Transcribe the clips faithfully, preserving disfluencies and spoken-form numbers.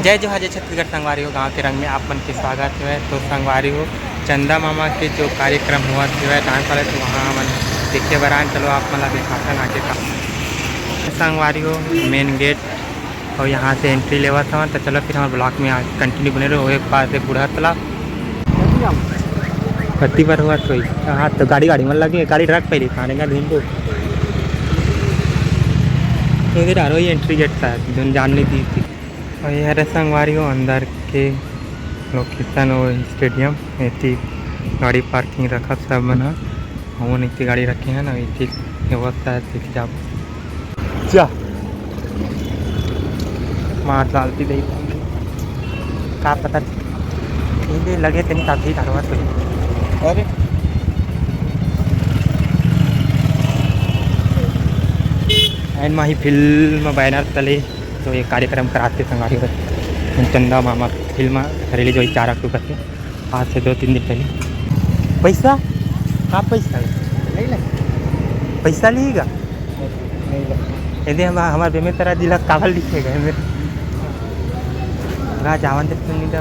जय जोहार, जय छत्तीसगढ़ संगवारी हो, गाँव के रंग में आप मन के स्वागत हे। तो संगवारी हो, चंदा मामा के जो कार्यक्रम हुआ हे डांस वाले, तो वहाँ हमन देखे बर आन। चलो आप मन ला दिखाथन आगे का। संगवारी हो, मेन गेट और यहाँ से एंट्री लेवत हवन। तो चलो फिर हमारे ब्लॉग में आज कंटिन्यू बने रहो। एक पास से बूढ़ा तालाब, कति बार हुआ तो हाँ, तो गाड़ी गाड़ी मन लगे, गाड़ी रख पहले खाने का ढूंढो। तो इधर आ रही एंट्री गेट था, जो जान नहीं दी थी। और ये हरे संगवारी हो अंदर के लोकेशन, वो स्टेडियम, एती गाड़ी पार्किंग रखत सब मन ह। हमन एती गाड़ी रखे हन, अउ एती व्यवस्था है, सीख जाब। जा। मार डालती दे। का पता, इनके लगे तेन काफी धरवा तो। अरे। एन माही फिल्म बैनर तले तो ये कार्यक्रम कराते संगवारी हो। चंदा मामा फिल्म रिलीज हुई चार अक्टूबर के, आज से दो तीन दिन पहले। पैसा? का पैसा है? नहीं लगा। पैसा लिएगा? नहीं लगा। यदि हम, हमारे बेमे तरह जिला कावल लिखेगा है मेरे। राज आवन तक तो नहीं लगा।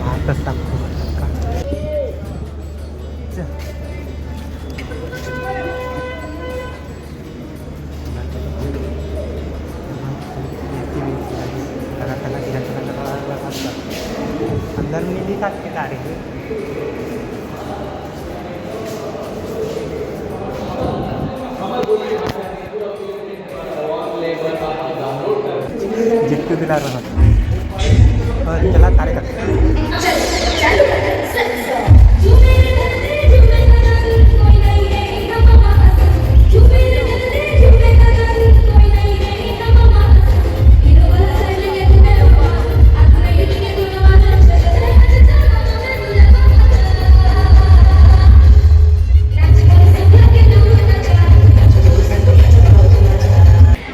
हाँ, तो सब कुछ का। अंदर में नहीं दिखा के तारे हैं। जितने दिन आ रहा। हाँ, चला तारे का।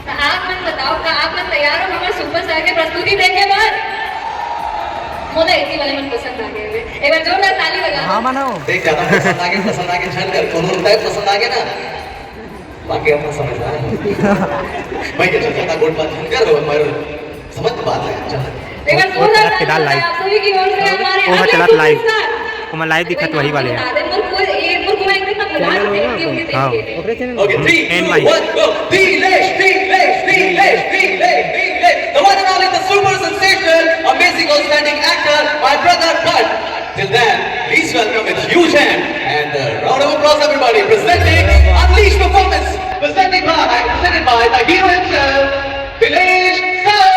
तो आप मन बताओ, का आप मन तैयार हो हमर सुपरस्टार के प्रस्तुति देखे बर? मोला एसी वाले मन पसंद आ गए। एक बार जोरदार ताली बजा। हाँ, मानो। देख, ज्यादा पसंद आ गए, पसंद आ गए, झन कर, कोनो होता है पसंद आ गया ना, बाकी अपन समझ रहा है। भाई, जैसे ज्यादा गोट बात झन कर, वो हमारे समझ बात है, चल। एक बार वो जोरदार चला ताली फिलहाल बजा, live। आप सभी की ओर से हमारे वो अगले चला live। सुपरस्टार। ओमा live दिखत वही वाले हैं। हाँ। Okay, three, two, one, go. Dilesh, Dilesh, Dilesh, Dilesh, Dilesh. The one and only, the super sensational, amazing, outstanding actor, my brother Bhatt. Till then, please welcome with a huge hand and a round of applause, everybody. Presenting Unleash Performance. Presenting by, presented by the hero himself, Dilesh Sir.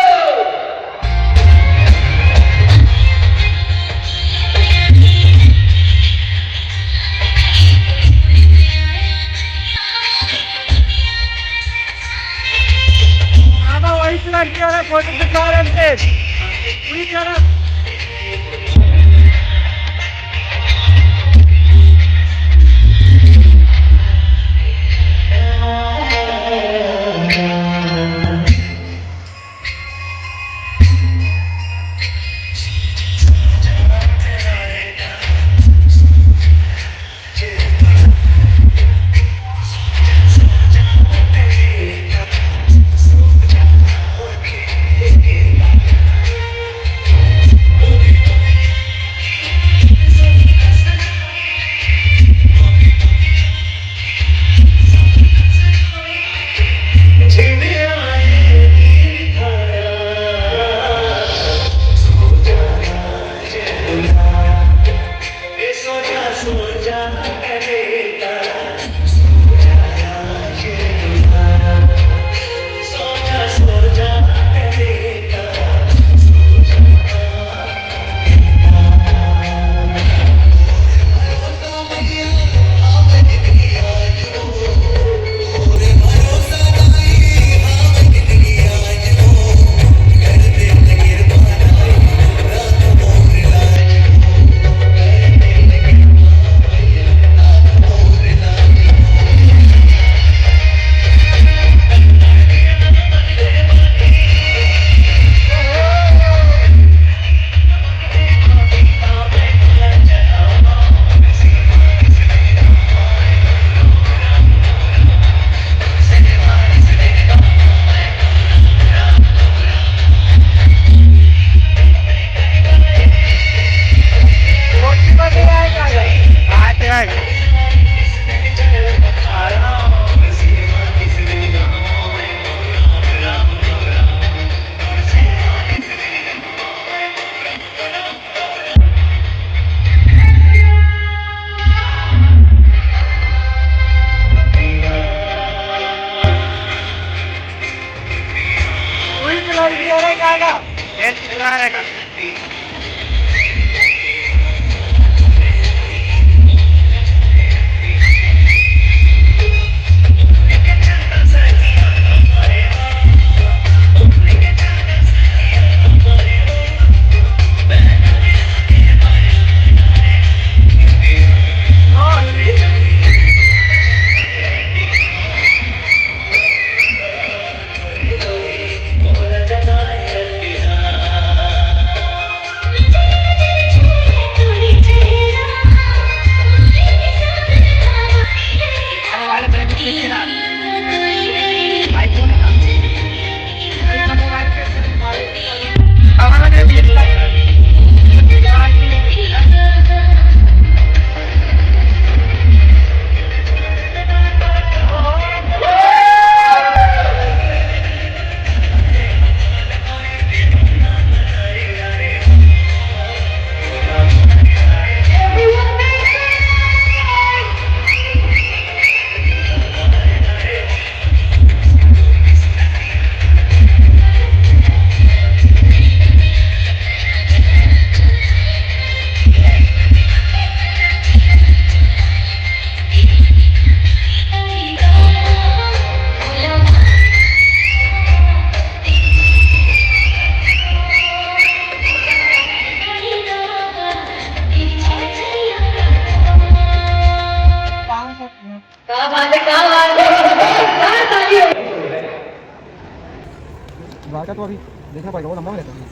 Dwarka तो अभी देखना पड़ेगा, वो लंबा में रहता है।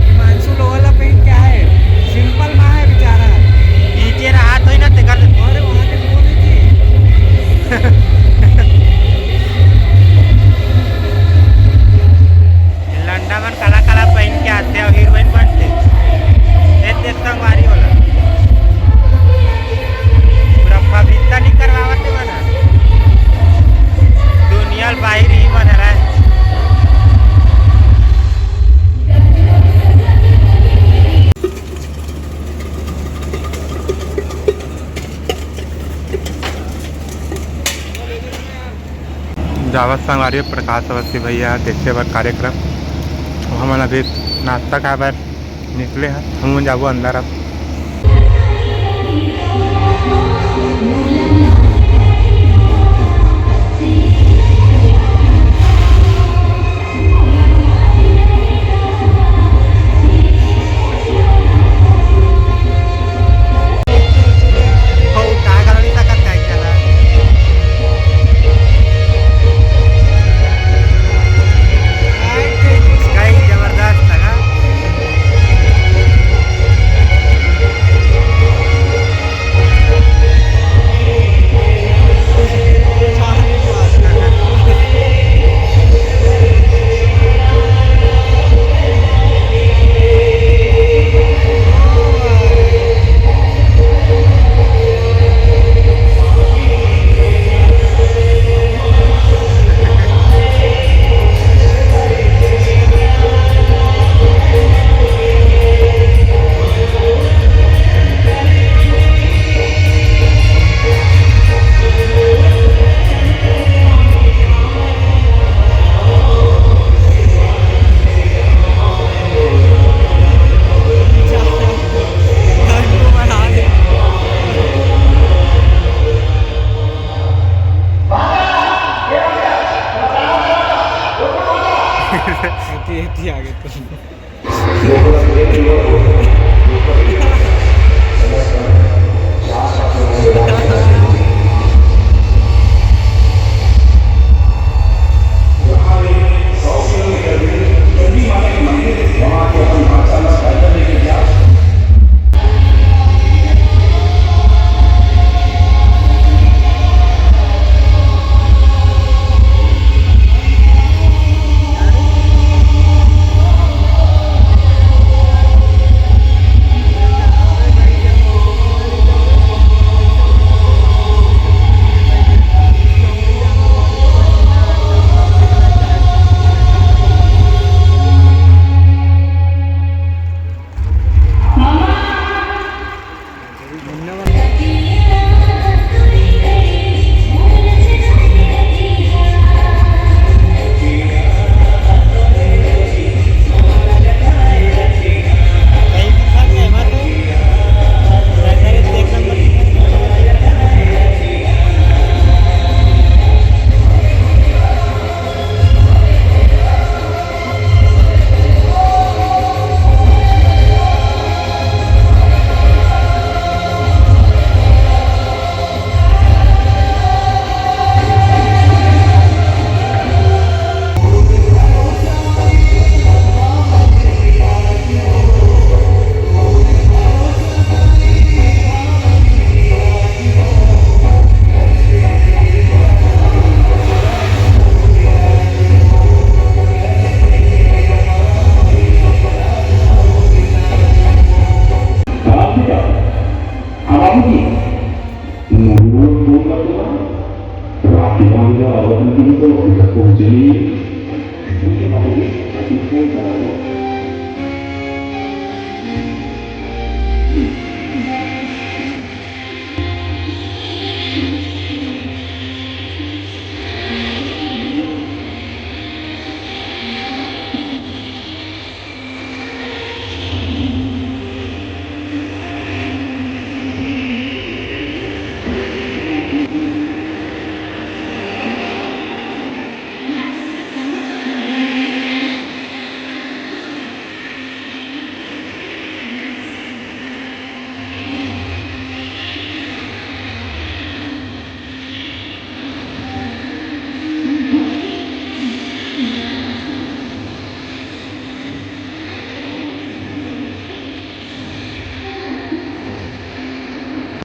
Himanshu lower ला पहन के आए, सिंपल मा है बेचारा। नीचे रहा तो ही ना तेकर। अरे वहाँ के बोले जी। लंडा मन काला काला पहन के आथे अउ हीरोइन बनथे। ए देख संगवारी वाला। पूरा पवित्र नहीं करवावत हे बना। दुनिया ल बाहिर ही बन रहा है। जावत संगवारी प्रकाश अवस्थी भैया देखे बर कार्यक्रम। हमन अभी नाश्ता खाए बर निकले हन, हमन जाबो अंदर अब। एती, एती आगे तो।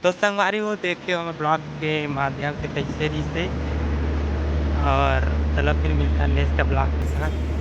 तो संगवारी हो, देखे हो हमर vlog के माध्यम से कैसे रहिसे, और चलो फिर मिलता next vlog के साथ।